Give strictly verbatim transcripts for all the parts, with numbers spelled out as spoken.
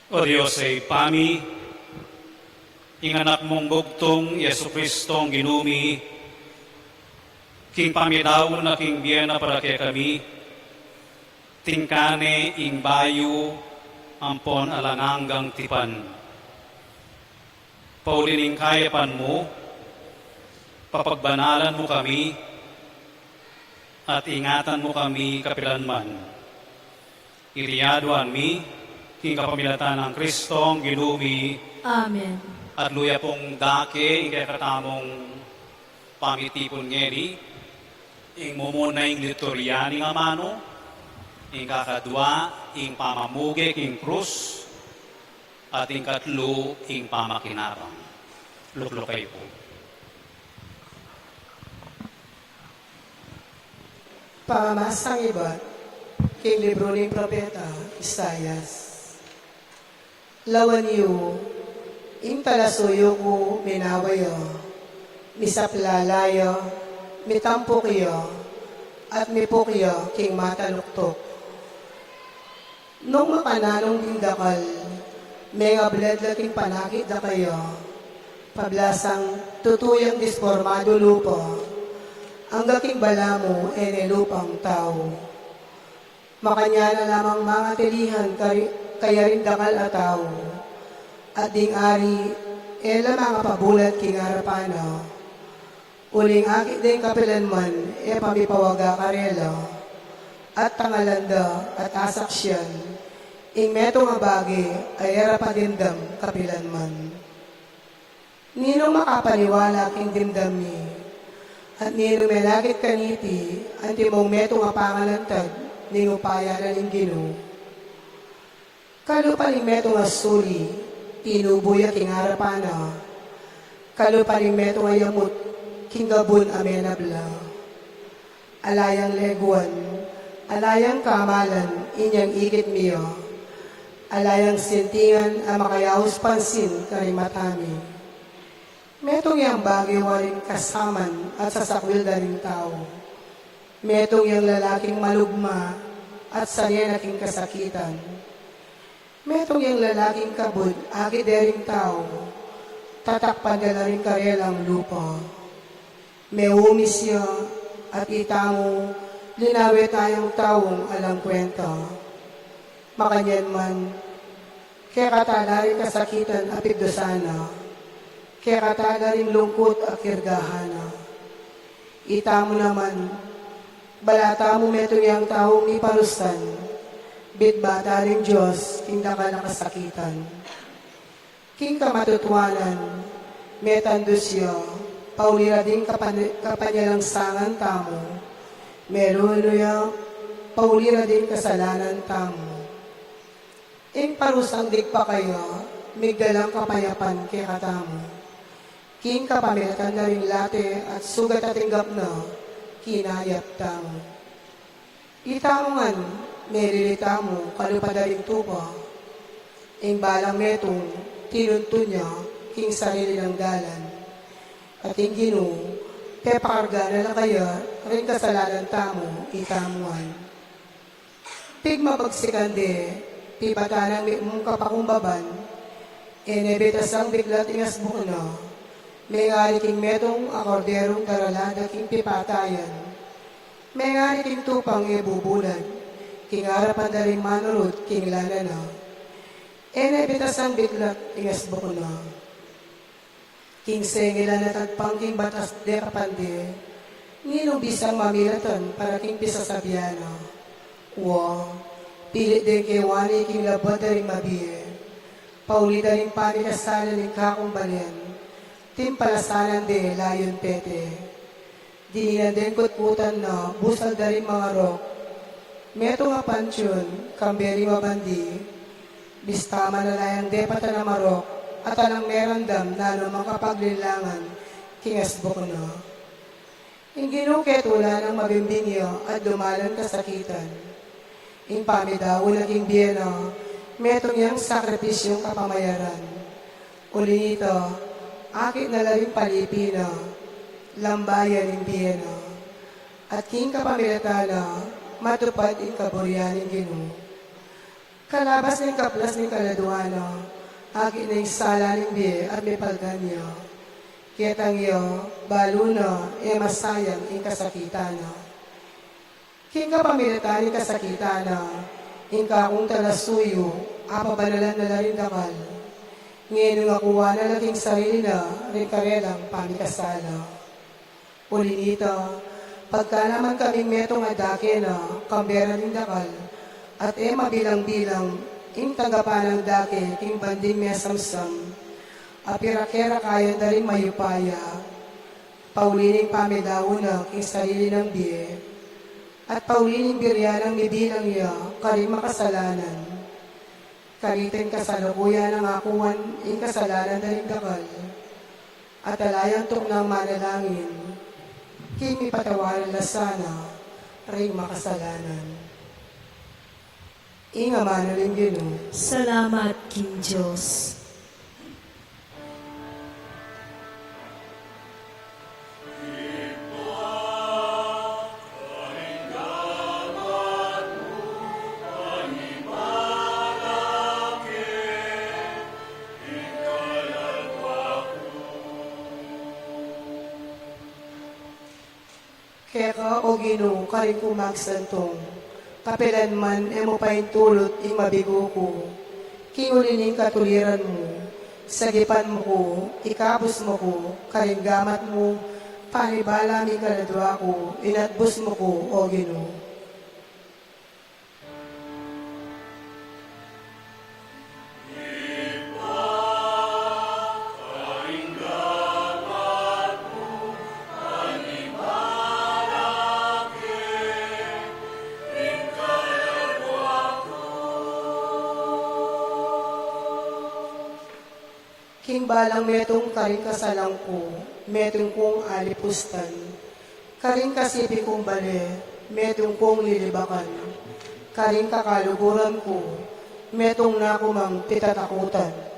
O Dios, Ibpa mi, ing Anak mung bugtung, Jesucristo, ing Ginu mi, king pamidaun na king bie na para kekami, tingka ne ing bayu ampon alang anggang tipan. Pauli ning kayapan mu, papagbanalan mu kami, at ingatan mu kami kapilan man. Iti aduan mi, king kapamilatan nang Kristong Ginu mi. Amen. At luya pung dake ing kekatamung pamitipun ngeni, ing mumuna ing liturya ning amanu, ing kakadwa, ing pamamuge king krus, at ing katlu, ing pamakinabang. Lukluk kayu pu. Pamamasang ibat king libru ning propeta Isaias. Lawan yu, ing talasuyu ku minawa ya, misaplala ya, mitampuk ya, at mipuk ya king mataluktuk. Nung makananung ding dakal, mengabulad la king panakit da kaya, pablasang tutu yang dispormadu lupa, angga king balamu e ne lupang tau. Makanyan na lamang mangatilihan kari-, kayaring dakal a tau, at ding ari e la mangapabulat king arapan na. Uling akit deng kapilan man e pamipawaga karela, at tangalan da at asaksian ing metung a bage a e ra padimdam kapilan man. Ninung makapaniwala king dimdam mi? At ninung menakit kaniti antimong metung a pangalantad ning upaya na ning Ginu? Kalupa ning metung a suli, tinubu ya king arapan na. Kalupa ning metung a yamut, king gabun a menabla. Ala yang leguan, ala yang kamalan, inyang ikit mi ya. Ala yang sintingan a makayaus pansin karing mata mi. Metung yang bage waring kasaman at sasakwil da ring tau. Metung yang lalaking malugma at sane na king kasakitan. Metung yang lalaking kabud akit de ring tau, tatakpan da la ring karelang lupa. Meumis ya, at itamu, linawe tayang taung alang kwenta. Makanyan man, kekata la ring kasakitan a pigdusan na, kekata la ring lungkut a kirgahan na. Itamu naman, bala tamu metung yang taung miparusan, bitbata ring Dios king dakal a kasakitan. King kamatutuanan, metandus ya, pauli ra ding kapan-, kapanyalangsangan tamu, melulu ya, pauli ra ding kasalanan tamu. Ing parusang digpa kaya, migdalang kapayapan kekatamu. King kapamilatan da ring late at sugat a tinggap na, kinayap tamu. Itamu ngan, melili tamu, kalupa da ring tupa. Ing balang metung, tinuntun ya, king sarili nang dalan. At ing Ginu, pepakarga na la kaya, ring kasalanan tamu, itamu ngan. Pigmabagsikan de, pipatan nang mitmung kapakumbaban, e ne bitasang biklat ing asbuk na, mengari king metung a korderung darala da king pipatayan, mengari king tupang e bubulad, king arapan da ring manurut king lana na, e ne bitasang biklat ing asbuk na. King sengelan a tagpang king batas de kapande, ninung bisang mamilatan para king pisasabian na. Wa, pilit deng kewani king labuad da ring mabie, pauli da ring panikasalan ning kakumbalian, timpalasanan de layun pete. Dininan deng kutkutan na, busal da ring mangarok. Metung a pantiun, kambe ring mabandi, bista man ala yang depatan a marok, at alang merandam nanu mang kapaglilangan king asbuk na. Ing Ginu ketula nang mabimbing ya at dumalan kasakitan. Ing pamidaun na king bie na, metung yang sakripisyung kapamayaran. Uli nita, akit na la ring palipi na, lambayan ing bie na. At king kapamilatan na, matupad ing kaburian ning Ginu. Kalabas ning kaplas ning kaladua na, akit na ing sala ning bie at mipalgan ya. Ketang ya, balu na, e masayang ing kasakitan na. King kapamilatan ning kasakitan na, ing kakung talasuyu, apabanalan na la ring dakal. Ngeni nung akuan na la king sarili na, ring karelang pamikasala. Uli nita, pagka naman kaming metung a dake na, kambe na ring dakal, at e mabilang-bilang, ing tanggapan nang dake, king banding mesamsam, a pirakera kayan da ring mayupaya, pauli ning pamidaun na, king sarili nang bie, at pauli ning birian nang mibilang ya, karing makasalanan. Kaniting kasalukuyan nang akuan ing kasalanan da ring dakal, at ala yang tuknang manalangin, king mipatawaran la sana ring makasalanan. Ing amanu ning Ginu. Salamat king Dios. Keka, O Ginu, karin kung magsantung, kapilan man e mu paintulut ing mabigu ku, king uli ning katuliran mu, sagipan mu ku, ikabus mu ku, karing gamat mu, panibala ming kaladua ku, inatbus mu ku, O Ginu. King balang metung karing kasalang ku, metung kung alipustan. Karing kasipi kung bale, metung kung lilibakan. Karing kakaluguran ku, metung na ku mang pitatakutan.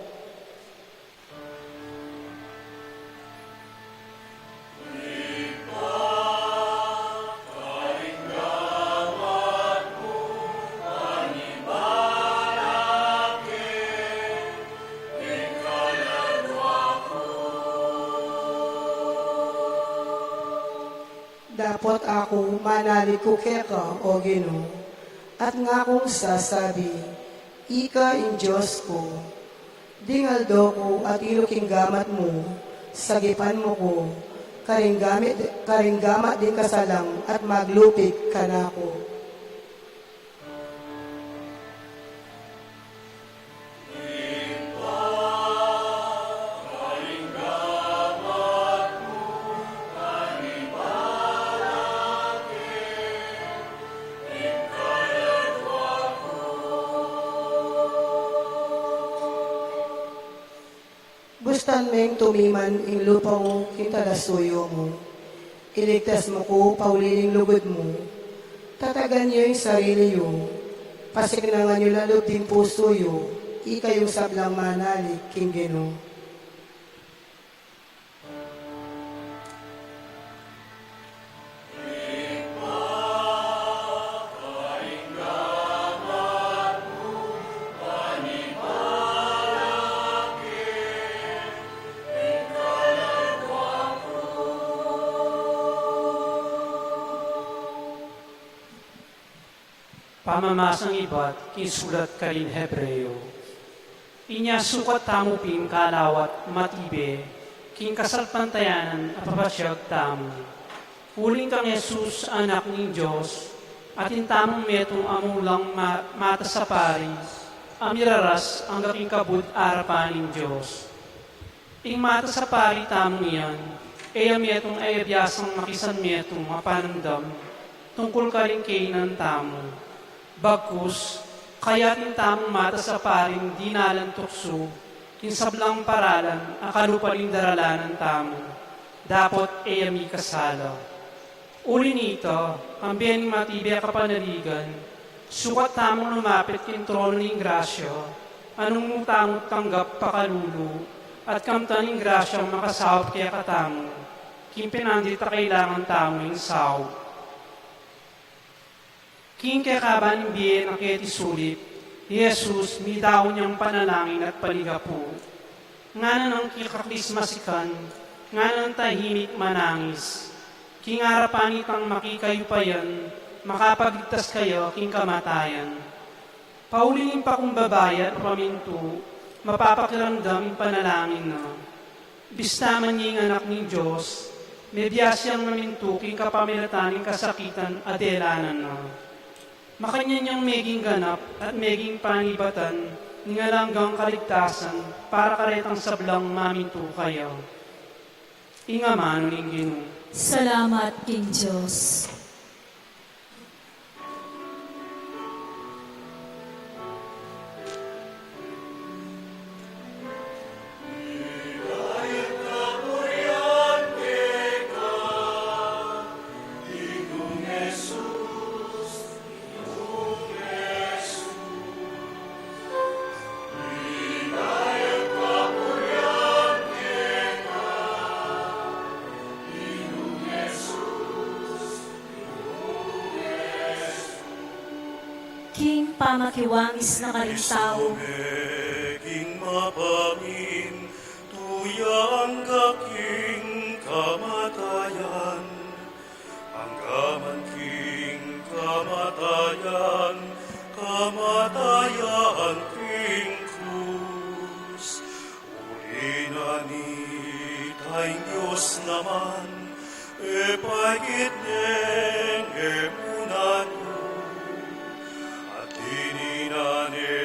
Dapot aku manalig ku keka, O Ginu, at ngakung sasabi, ika ing Dios ku. Ding aldo ku atilu king gamat mu, sagipan mu ku, karing gamit, karing gamat ding kasalang at maglupig kanaku. Bustan meng tumiman ing lupa mu king talasuyu mu. Iligtas mu ku pauli ning lugud mu. Tatagan yu ing sarili yu. Pasiknangan yu la lub ding pusu yu. Ikayung sablang manalig king Ginu. Pamamasang ibat king sulat karin Hebreo. Inya sukat tamu pin kalawat matibe king kasalpantayanan a papasiag tamu. Uling kang Jesus a Anak ning Dios, atin tamung metung a mulang ma-, matas a pari a miraras angga king kabud arapan ning Dios. Ing matas a pari tamung iyan, e ya metung a e biasang makisan metung a panandam tungkul karing kainan tamu. Bagkus, kayatin tamung matas a paring dinalan tuksu king sablang paralan a kalupa ning daralanan tamu, dapot e ya mikasala. Uli nita, kambe ning matibe a kapanaligan, sukat tamung lumapit king trono ning grasya, a nung mu tamu tanggap pakalulu, at kamtan ing grasyang makasaup kekatamu, king penandit a kailangan tamu ing saup. King kekaban ning bie na keti sulip, Jesus, midaun yang panalangin at panigapu. Ngana nang kikaklismasikan, ngana nang tahimik manangis. King arapan itang makikayupayan, makapagligtas kaya king kamatayan. Pauli ning pakumbaba ya at pamintu, mapapakiramdam ing panalangin na. Bista man ya ing Anak ning Dios, mebias yang mamintu king kapamilatan ning kasakitan a delanan na. Makanyan yang meging ganap at meging panibatan ning alang anggang kaligtasan para karetang sablang mamintu kaya. Ing amanu ning Ginu. Salamat king Dios. King pamakiwangis na karing tau. King mapamintu ya angga king kamatayan, angga man king kamatayan, kamatayan king krus. Uli na nita ing Dios naman, e paikit neng e munadu, at dininan ne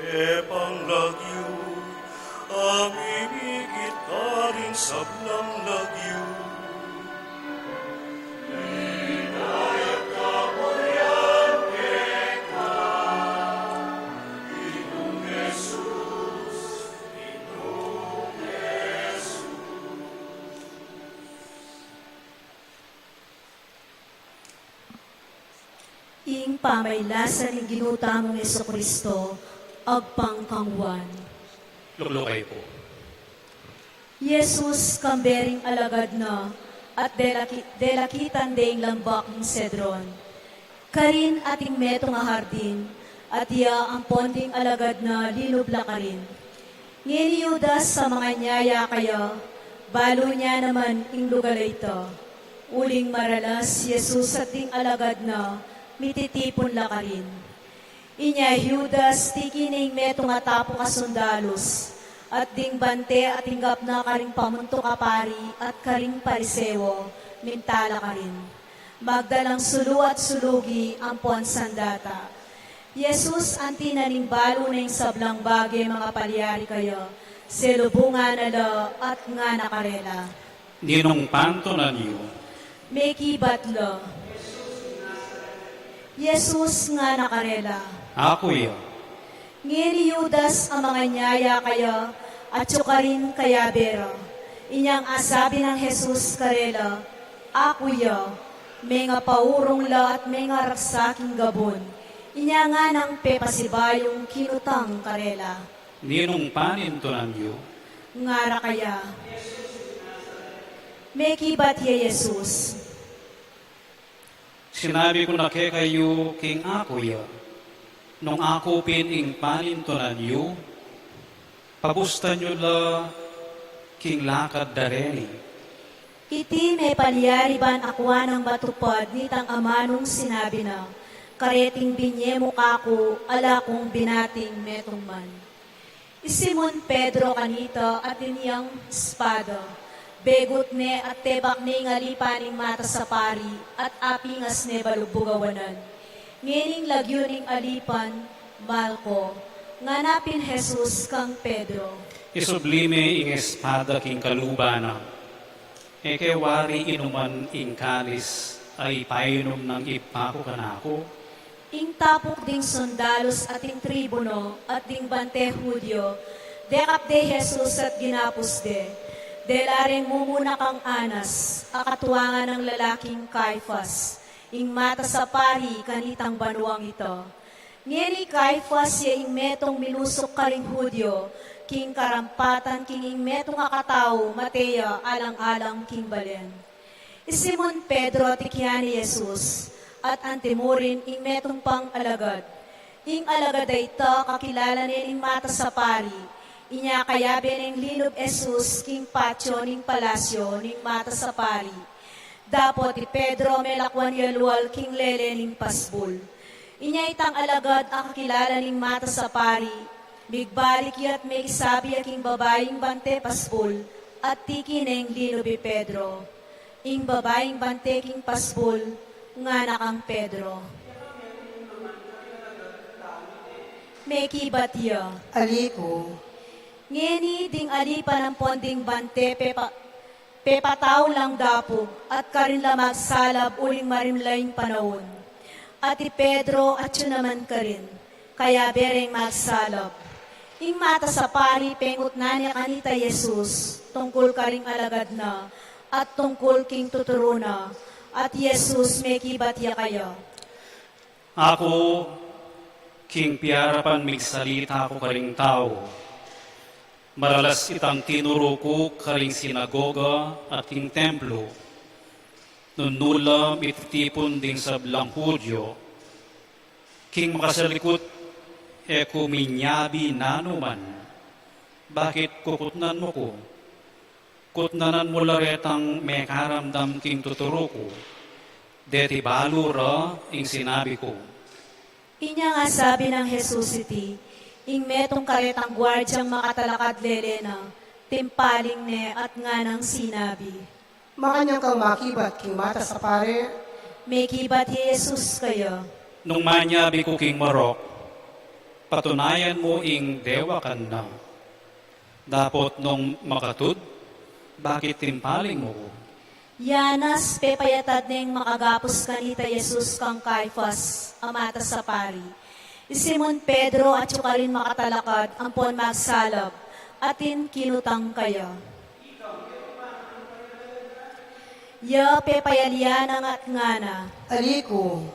e panglagyu, a mimikit karing sablang lagyu. Ing pamailasa ning Ginu tamung Jesucristo, agpang kang Juan. Luklukay pu. Jesus, kambe ring alagad na, at delaki-, delakitan de ing lambak ning Cedron. Karin ating metung a hardin, at iya ampon ding alagad na linub la karin. Ngeni Judas a manganyaya kaya, balu na naman ing lugal a ita. Uling maralas Jesus at ding alagad na, mititipun la karin. Inya i Judas, tiki ne ing metung a tapuk a sundalus, at ding bante a tinggap na karing pamuntuk a pari at karing Pariseo, minta la karin. Magdalang sulu at sulugi ampon sandata. Jesus, anti na ning balu na ing sablang bage mangapalyari kaya, selubungan na la at ngana karela. Ninung pantunan yu? Mekibat la. Jesus, ngana karela. Aku ya. Ngeni i Judas a manganyaya kaya, atyu karin kayabe ra. Inyang asabi nang Jesus karela, Aku ya, mengapaurung la at mengaraksa king gabun. Inya nganang pepasibayung kinutang karela. Ninung panintunan yu? Ngara kaya. Mekibat ya i Jesus. Sinabi ku na kekayu king aku ya, nung aku pin ing panintunan yu, pabustan yu la king lakad da reni. Iti mepalyari ban akua nang matupad nitang amanung sinabi na, kareting binye mu kaku, ala kung binating metung man. I Simon Pedro kanita atin yang espada, begut ne at tebak ne ing alipan ning matas a pari, at apingas ne balugbug a wanan. Ngeni ing lagyu ning alipan, Malco. Ngana pin Jesus kang Pedro. Isubli me ing espada king kaluban na. E ke wari inuman ing kalis a ipainum nang Ibpa ku kanaku? Ing tapuk ding sundalus at ing tribuno at ding bante Judio, dekap de i Jesus at ginapus de. Dela reng mumuna kang Anas, a katuangan nang lalaking Caifas, ing matas a pari kanitang banuang ita. Ngeni i Caifas ya ing metung minusuk karing Judio, king karampatan king ing metung a katau mate ya alang-alang king balen. I Simon Pedro tikyan ne i Jesus, at antimurin ing metung pang alagad. Ing alagad a ita, kakilala ne ning matas a pari. Inya kayabe neng linub Jesus king patio ning palasyo ning matas a pari. Dapot i Pedro melakwan ya lual king lele ning pasbul. Inya itang alagad a kakilala ning matas a pari, migbalik ya at mekisabi ya king babaing bante pasbul, at tiki neng linub i Pedro. Ing babaing bante king pasbul, ngana kang Pedro, mekibat ya. Ali ku. Ngeni ding alipan ampon ding bante pepa-, pepatau lang dapug, at karin la magsalab uling marimla ing panaun. At i Pedro atyu naman karin, kayabe reng magsalab. Ing matas a pari pengutnan ne kanita i Jesus tungkul karing alagad na, at tungkul king tuturu na, at i Jesus mekibat ya kaya. Aku king piarapan migsalita ku karing tau. Maralas itang tinuru ku karing sinagoga at king templo. Nung nu la mititipun ding sablang Hudyo, king makasalikut e ku minyabi nanu man. Bakit kukutnan mu ku? Kutnanan mu la retang mekaramdam king tuturu ku. Deti balu ra ing sinabi ku. Inyang asabi nang Jesus iti, ing metung karetang guardyang makatalakad lele na, timpaling ne at nganang sinabi, makanyan kang makibat king matas a pari? Mekibat ya i Jesus kaya, nung manyabi ku king marok, patunayan mu ing dewakan na. Dapot nung makatud, bakit timpaling mu ku? Yanas pepayatad neng makagapus kanita i Jesus kang Caifas a matas a pari. I Simon Pedro atyu karin makatalakad ampon magsalab, atin kinutang kaya. Ya pepayalian nang at ngana, ali ku.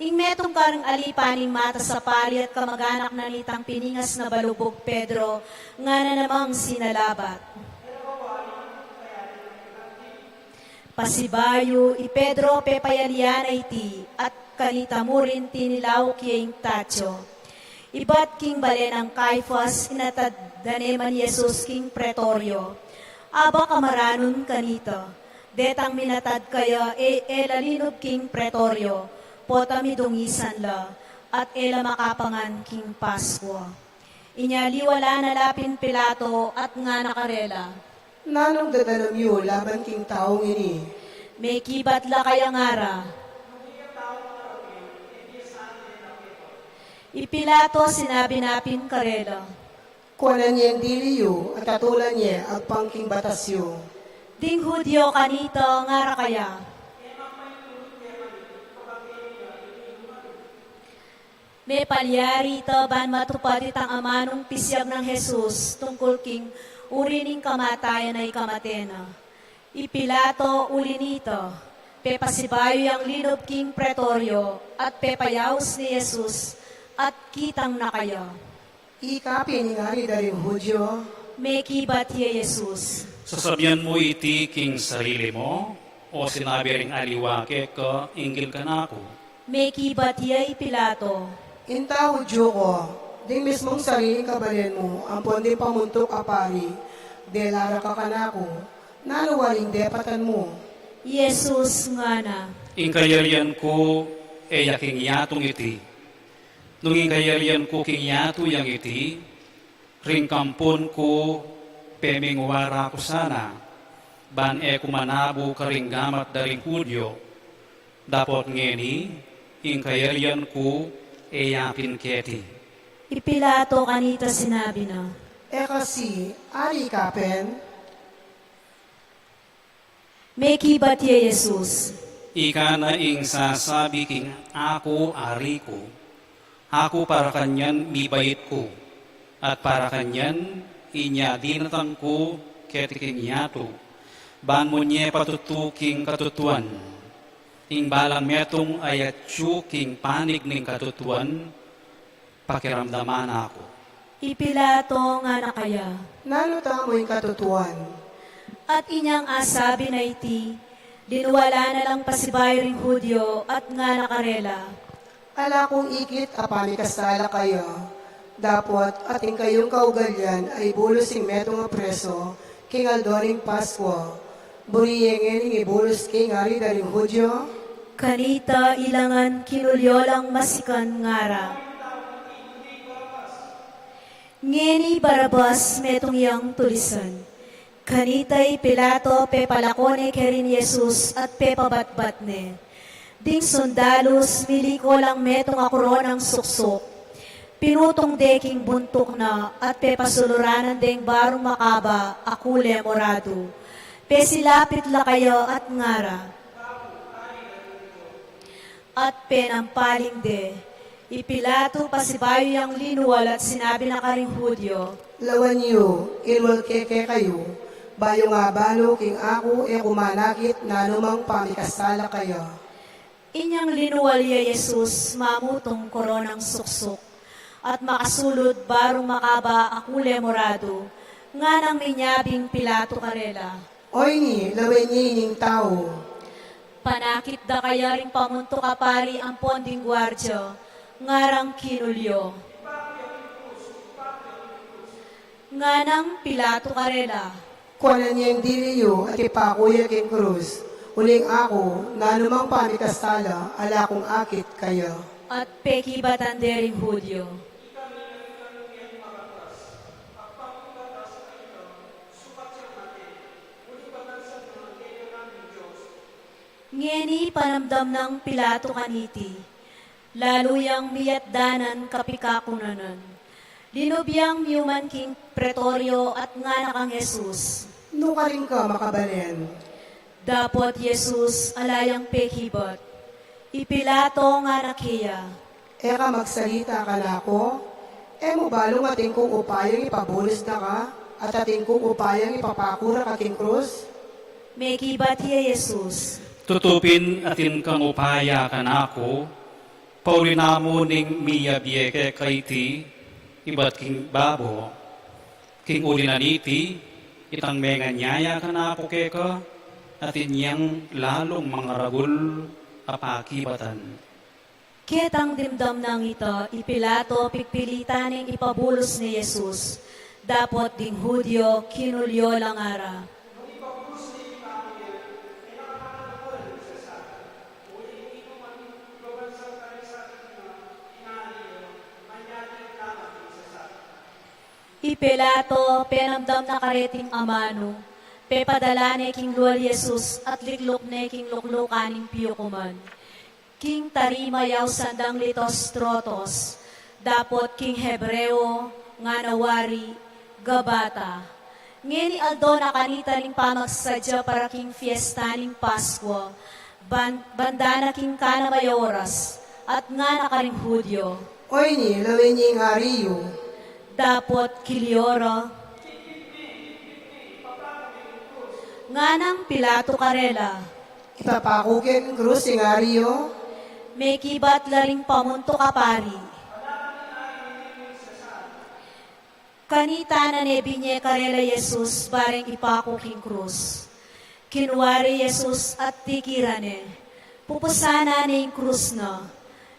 Ing metung karing alipan ning matas a pari at kamaganak na nitang piningas na balugbug Pedro, ngana namang sinalabat. Pasibayu, i Pedro pepayalian na iti, at kanita murin tinilauk ya ing tatyo. Ibat king bale nang Caifas, inatad da ne man i Jesus king pretoryo. Aba kamaranun kanita, detang minatad kaya e, e la linub king pretoryo, pota midungisan la, at e la makapangan king Paskua. Inya liwalan na la pin Pilato at ngana karela, nanung dadalam yu laban king taung ini? Mekibat la kaya ngara, i Pilato sinabi na pin karela, kuanan ye ing dili yu at atulan ye agpang king batas yu. Ding Hudyo kanita ngara kaya, mepalyari ita ban matupad itang amanung pisyag nang Jesus tungkul king uri ning kamatayan a ikamate na. I Pilato uli nita, pepasibayu yang linub king pretoryo at pepayaus ne i Jesus, at kitang na kaya. Ika pin ing ari da ring Hudyo? Mekibat ya i Jesus, sasabian mu iti king sarili mu, o sinabi ring aliwa keka inggil kanaku? Mekibat ya i Pilato, inta Hudyo ka, ding mismung sariling kabalen mu ampon ding pamuntuk a pari, dela ra ka kanaku, nanu wari ing depatan mu? I Jesus ngana, ing kayarian ku e ya king yatung iti. Nung ing kayarian ku king yatu yang iti, ring kampun ku pemingwara ku sana, ban e ku manabu karing gamat da ring Hudyo. Dapot ngeni, ing kayarian ku e ya pin keti. I Pilato kanita sinabi na, e kasi, ari ka pin? Mekibat ya i Jesus, ika na ing sasabi king aku ari ku. Aku para kanyan mibait ku, at para kanyan inya dinatang ku keti king yatu, ban munye patutu king katutuan. Ing balang metung a atyu king panig ning katutuan, pakiramdaman na ku. I Pilato ngana kaya, nanu tamu ing katutuan? At inyang asabi na iti, linuwalan na lang pasibayu ring Hudyo at ngana karela, Ala kung ikit a pamikasala kaya, dapot atin kayung kaugalian a ibulus ing metung a preso king aldo ning Paskua. Buri ye ngening ibulus king Ari da ring Judio. Kanita ilangan kinulyo lang masikan ngara. Ngeni Barabas metung yang tulisan. Kanita i Pilato pepalako ne kerin Jesus at pepabatbat ne. Ding sundalus miliko lang metung a koronang suksuk. Pinutung de king buntuk na at pepasuluranan deng barung makaba a kule moradu. Pesilapit la kaya at ngara. At penampaling de. I Pilato pasibayu yang linual at sinabi na karing Judio. Lawan yu, inual ke kekayu, bayu nga balu king aku e ku manakit nanumang pamikasala kaya. Inyang linual ya i Jesus mamutung koronang suksuk at makasulud barung makaba a kule moradu, nganang minyabing Pilato karela. Oyni, lawen ye ining tau. Panakit da kaya ring pamuntuk a pari ampon ding guardia, ngarang kinulyo. Nganang Pilato karela. Kuanan ye ing dili yu at ipaku ya king krus. Uling aku, nanumang pamikasala, ala kung akit kaya. At pekibatan de ring Judio. Ngeni panamdam nang Pilato kaniti, lalu yang miyatdanan kapikakunanan. Linub yang miyuman king pretorio at ngana kang Jesus. Nukarin ka makabalen? Dapot Jesus ala yang pekibat. I Pilato ngana keya. E ka magsalita kanaku? E mu balu nga atin kung upayang ipabulus da ka, at atin kung upayang ipapaku da ka king krus? Mekibat ya i Jesus. Tutu pin atin kang upaya kanaku, pauli na mu ning miyabie keka iti ibat king babo. King uli na niti, itang menganyaya kanaku keka, atin yang lalung mangaragul a pakibatan. Ketang dimdam nang ita, i Pilato pipilitan neng ipabulus ne i Jesus. Dapot ding Judio kinulyo la ngara. I Pilato penamdam na kareting amanu, pepadala ne king lual i Jesus at likluk ne king luklukan ning piukuman. King tarima yausan dang Lithostrotos, dapot king Hebreo, ngana wari, Gabata. Ngeni aldo na kanita ning pamagsadya para king fiesta ning Paskua, ban-, banda na king kanam a oras, at ngana karing Judio. Oyni, lawen ye ing ari yu. Dapot kilyo ra. Nganang Pilato karela. Ipapaku ke king krus ing ari yu? Mekibat la ring pamuntuk a pari. Kanita na ne binye karela i Jesus bareng ipaku king krus. Kinua re i Jesus at tikiran ne. Pupusanan ne ing krus na.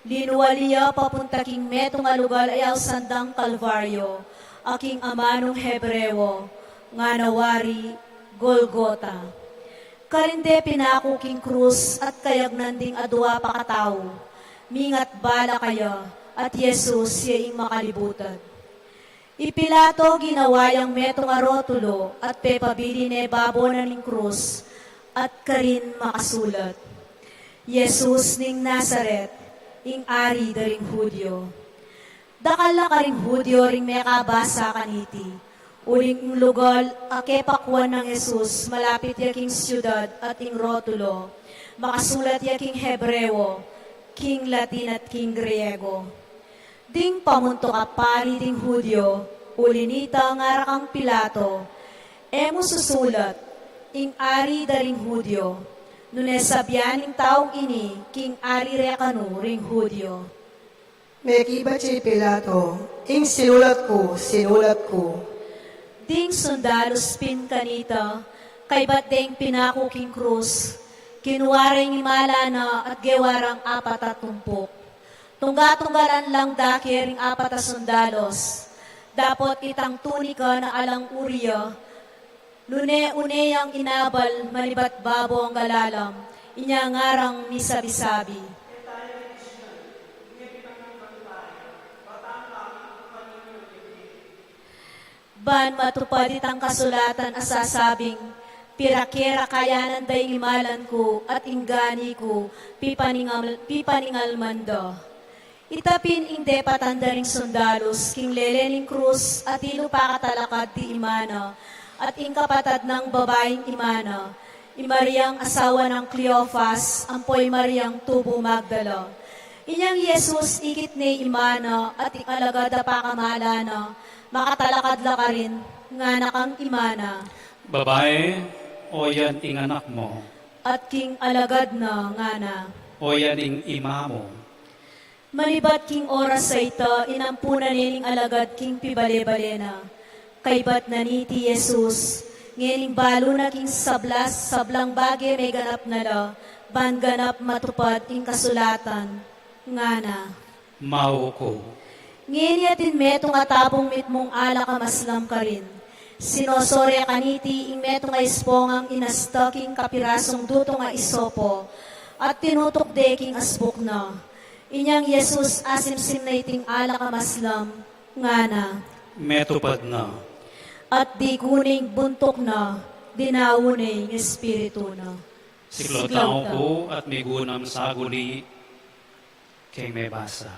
Linual ya papunta king metung a lugal a yausan dang Kalvario, a king amanung Hebreo, ngana wari, Golgota. Karin de pinaku king krus at kayagnan ding adua pakatau. Mingat bala kaya, at i Jesus ya ing makalibutad. I Pilato ginawa yang metung a rotulo at pepabili ne babo na ning krus at karin makasulat, Jesus ning Nazaret, ing Ari da ring Judio. Dakal la karing Judio ring mekabasa kaniti, uling ing lugal a kepakuan nang Jesus malapit ya king siudad at ing rotulo, makasulat ya king Hebreo, king Latin at king Griego. Ding pamuntuk a pari ding Judio, uli nita ngara kang Pilato, e mu susulat, ing Ari da ring Judio, nune sabian ning taung ini king ari re kanu ring Judio. Mekibat ya i Pilato, ing sinulat ku, sinulat ku. Ding sundalus pin kanita, kaybat deng pinaku king krus, kinua re ing imala na at gewa rang apat a tumpuk. Tungga-tunggalan lang dake ring apat a sundalos, dapot itang tunika na alang uri ya, nune-une yang inabal manibat babo angga lalam, inya ngarang misabi-sabi. Ban matupad itang kasulatan a sasabing, "Pirakera kayanan da ing imalan ku, at ing gani ku, pipaningal-, pipaningalman da." Ita pin ing depatan da ring sundalus, king lele ning krus, at ilu pakatalakad di imana, at ing kapatad nang babaing imana, i Mariang asawa nang Cleofas, ampo i Mariang tubu Magdala. Inyang Jesus, ikit ne imana, at ing alagad a pakamalan na, makatalakad la karin, ngana kang imana. Babai, oyan ing anak mu. At king alagad na, ngana. Oyan ing ima mu. Manibat king oras a ita, inampunan ne ning alagad king pibale-bale na. Kaybat na niti Jesus, ngening balu na king sablas, sablang bage meganap na la, ban ganap matupad ing kasulatan. Ngana. Mauku. Ngeni atin metung a tapung mitmung alak a maslam karin. Sinosore kaniti ing metung a ispongang inasta king kapirasung dutung a isopo, at tinutuk de king asbuk na. Inyang Jesus asimsim na iting alak a maslam, ngana. Metupad na. At diku neng buntuk na, dinaun ne ing espiritu na. Siklaw tamu pu at migunam saguli keng mebasa.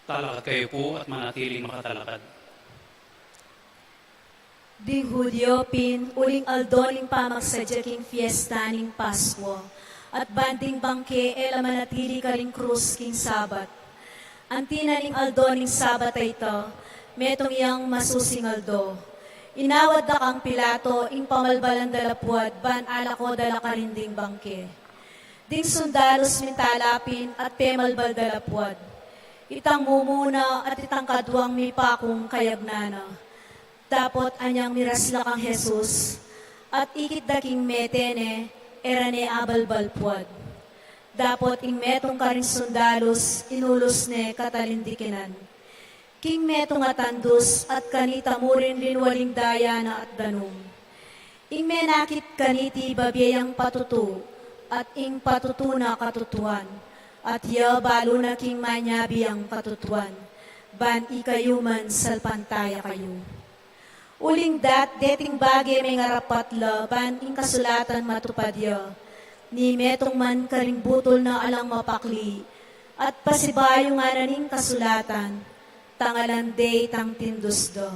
Talakad kayu pu at manatiling makatalakad. Ding Hudyo pin, uling aldo ning pamagsadya king fiesta ning Paskua, at ban ding bangke e la manatili karing krus king Sabat. Anti na ning aldo ning Sabat a ita, metung yang masusing aldo. Inawad da kang Pilato ing pamalbalan da la puad ban alako da la karin ding bangke. Ding sundalus minta la pin at pemalbal da la puad. Itang mumuna at itang kaduang mipakung kayagnan na. Dapot anyang miras la kang Jesus, at ikit da king mete ne, e ra ne abalbal puad. Dapot ing metung karing sundalus, inulus ne katalindikinan. King metung a tandus, at kanita murin linwaling daya na at danum. Ing menakit kaniti babie yang patutu, at ing patutu na katutuan, at ya balu na king manyabi yang katutuan, ban ikayu man salpantaya kayu. Uling dat, deting bage mengarapat la, ban ing kasulatan matupad ya, ni metung man karing butul na alang mapakli, at pasibayu ngana ning kasulatan, tangalan de itang tindus da.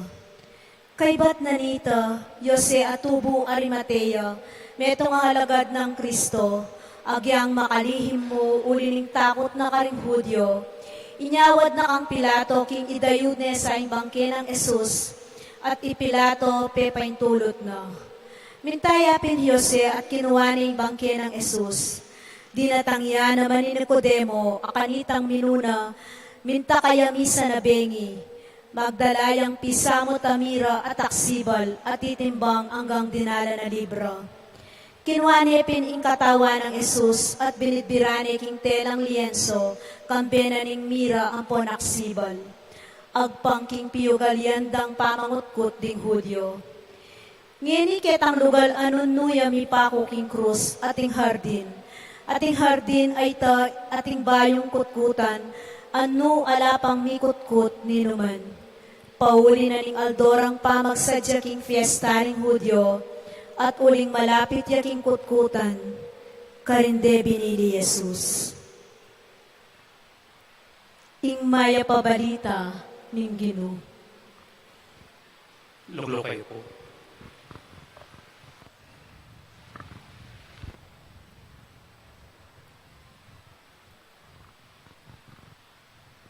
Kaybat na nita, Jose a tubu Arimatea, metung a alagad nang Kristo, agyang makalihim mu uli ning takut na karing Hudyo, inyawad na kang Pilato king idayud ne sa ing bangke nang Jesus, at i Pilato pepaintulut na. Minta ya pin Jose at kinua ne ing bangke nang Jesus. Dinatang ya naman i Nicodemo, a kanitang minuna, minta kaya misa na bengi. Magdala yang pisamut a mira at aksibal at titimbang anggang dinala na libra. Kinua ne pin ing katawan nang Jesus at binidbiran ne king telang lienso, kambe na ning mira ampon aksibal. Agpang king piugalian dang pamangutkut ding Hudyo. Ngeni ketang lugal a nunu ya mipaku king krus at ing hardin. At ing hardin a ita at ing bayung kutkutan, a nu ala pang mikutkut ninuman. Pauli na ning aldo rang pamagsadya king fiesta ning Hudyo, at uling malapit ya king kutkutan, karin de binili i Jesus. Ing mayap a balita ning Ginu. Lukluk kayu pu.